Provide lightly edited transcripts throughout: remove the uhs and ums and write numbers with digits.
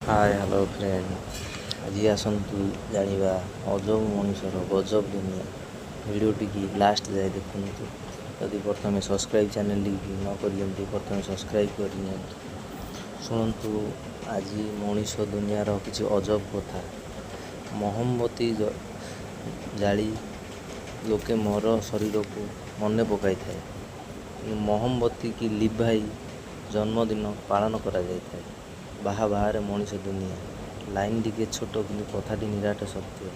ହାଏ hello friend, ଆଜି ଆସନ୍ତୁ ଜାଣିବା ଅଜବ ମଣିଷର ଗଜବ ଦୁନିଆ। ଭିଡ଼ିଓଟିକି ଲାଷ୍ଟ ଯାଏ ଦେଖନ୍ତୁ। ଯଦି ପ୍ରଥମେ ସବସ୍କ୍ରାଇବ୍ ଚ୍ୟାନେଲଟିକି ନ କରିଛନ୍ତି, ପ୍ରଥମେ ସବସ୍କ୍ରାଇବ୍ କରିନିଅନ୍ତୁ। ଶୁଣନ୍ତୁ ଆଜି ମଣିଷ ଦୁନିଆର କିଛି ଅଜବ କଥା। ମହମବତୀ ଜାଳି ଲୋକେ ମର ଶରୀରକୁ ମନେ ପକାଇଥାଏ, ମହମବତୀକି ଲିଭାଇ ଜନ୍ମଦିନ ପାଳନ କରାଯାଇଥାଏ। ବାହା ବାହାରେ ମଣିଷ ଦୁନିଆ। ଲାଇନ୍ ଟିକେ ଛୋଟ, କିନ୍ତୁ କଥାଟି ନିରାଟ ସତ୍ୟ।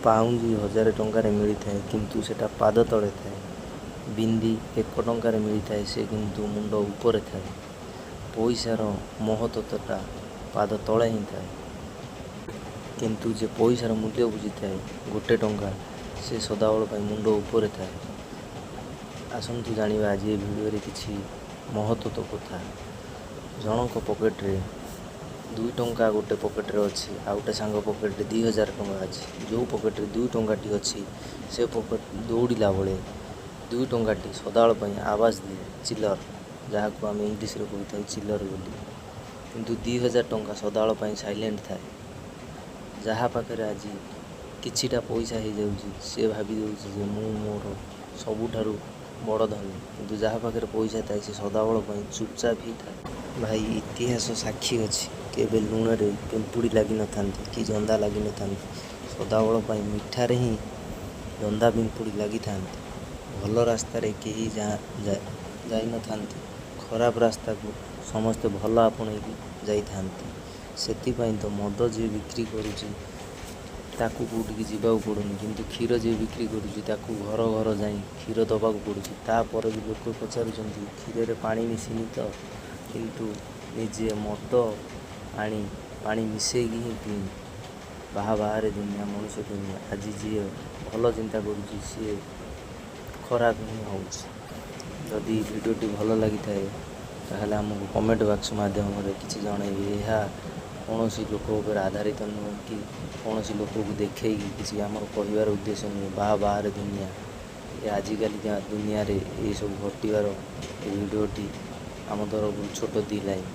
ପାଉଁଜି 1000 ଟଙ୍କାରେ ମିଳିଥାଏ, କିନ୍ତୁ ସେଟା ପାଦ ତଳେ ଥାଏ। ବିନ୍ଦି 1 ଟଙ୍କାରେ ମିଳିଥାଏ, ସେ କିନ୍ତୁ ମୁଣ୍ଡ ଉପରେ ଥାଏ। ପଇସାର ମହତ୍ତ୍ୱଟା ପାଦ ତଳେ ହିଁ ଥାଏ। କିନ୍ତୁ ଯେ ପଇସାର ମୂଲ୍ୟ ବୁଝିଥାଏ, 1 ଟଙ୍କା ସେ ସଦାବେଳ ପାଇଁ ମୁଣ୍ଡ ଉପରେ ଥାଏ। ଆସନ୍ତୁ ଜାଣିବା ଆଜି ଏ ଭିଡ଼ିଓରେ କିଛି ମହତ୍ତ୍ୱ କଥା। ଜଣଙ୍କ ପକେଟରେ 2 ଟଙ୍କା ଗୋଟେ ପକେଟରେ ଅଛି, ଆଉ ଗୋଟେ ସାଙ୍ଗ ପକେଟରେ 2000 ଟଙ୍କା ଅଛି। ଯେଉଁ ପକେଟରେ 2 ଟଙ୍କାଟି ଅଛି, ସେ ପକେଟ ଦୌଡ଼ିଲା ବେଳେ 2 ଟଙ୍କାଟି ସଦାବେଳ ପାଇଁ ଆବାଜ ଦିଏ, ଚିଲର, ଯାହାକୁ ଆମେ ଇଂଲିଶରେ କହିଥାଉ ଚିଲର ବୋଲି। କିନ୍ତୁ 2000 ଟଙ୍କା ସଦାବେଳ ପାଇଁ ସାଇଲେଣ୍ଟ ଥାଏ। ଯାହା ପାଖରେ ଆଜି କିଛିଟା ପଇସା ହେଇଯାଉଛି, ସେ ଭାବି ଦେଉଛି ଯେ ମୁଁ ମୋର ସବୁଠାରୁ ବଡ଼ ଧନୀ। କିନ୍ତୁ ଯାହା ପାଖରେ ପଇସା ଥାଏ, ସେ ସଦାବେଳ ପାଇଁ ଚୁପଚାପ ହିଁ ଥାଏ। ଭାଇ, ଇତିହାସ ସାକ୍ଷୀ ଅଛି, କେବେ ଲୁଣରେ ପିମ୍ପୁଡ଼ି ଲାଗିନଥାନ୍ତି କି ଜନ୍ଦା ଲାଗିନଥାନ୍ତି। ସଦାବେଳ ପାଇଁ ମିଠାରେ ହିଁ ଜନ୍ଦା ପିମ୍ପୁଡ଼ି ଲାଗିଥାନ୍ତି। ଭଲ ରାସ୍ତାରେ କେହି ଯାଇନଥାନ୍ତି, ଖରାପ ରାସ୍ତାକୁ ସମସ୍ତେ ଭଲ ଆପଣେଇକି ଯାଇଥାନ୍ତି। ସେଥିପାଇଁ ତ ମଦ ଯିଏ ବିକ୍ରି କରୁଛି ତାକୁ କେଉଁଠିକି ଯିବାକୁ ପଡ଼ୁନି, କିନ୍ତୁ କ୍ଷୀର ଯିଏ ବିକ୍ରି କରୁଛି ତାକୁ ଘର ଘର ଯାଇ କ୍ଷୀର ଦେବାକୁ ପଡ଼ୁଛି। ତାପରେ ବି ଲୋକ ପଚାରୁଛନ୍ତି, କ୍ଷୀରରେ ପାଣି ମିଶିନି ତ? କିନ୍ତୁ ନିଜେ ମଦ ଆଣି ପାଣି ମିଶେଇକି ହିଁ ପିଉଛୁ। ବାହା ବାହାରେ ଦୁନିଆ, ମଣିଷ ଦୁନିଆ। ଆଜି ଯିଏ ଭଲ ଚିନ୍ତା କରୁଛି, ସିଏ ଖରାପ ହିଁ ହେଉଛି। ଯଦି ଭିଡ଼ିଓଟି ଭଲ ଲାଗିଥାଏ, ତାହେଲେ ଆମକୁ କମେଣ୍ଟ ବାକ୍ସ ମାଧ୍ୟମରେ କିଛି ଜଣାଇବେ। ଏହା କୌଣସି ଲୋକ ଉପରେ ଆଧାରିତ ନୁହେଁ କି କୌଣସି ଲୋକକୁ ଦେଖେଇକି କିଛି ଆମର କହିବାର ଉଦ୍ଦେଶ୍ୟ ନୁହେଁ। ବାହା ବାହାରେ ଦୁନିଆ। ଏ ଆଜିକାଲିକା ଦୁନିଆରେ ଏସବୁ ଘଟିବାର ଏ ଭିଡ଼ିଓଟି ଆମ ତରଫରୁ ଛୋଟ 2 ଲାଇନ୍।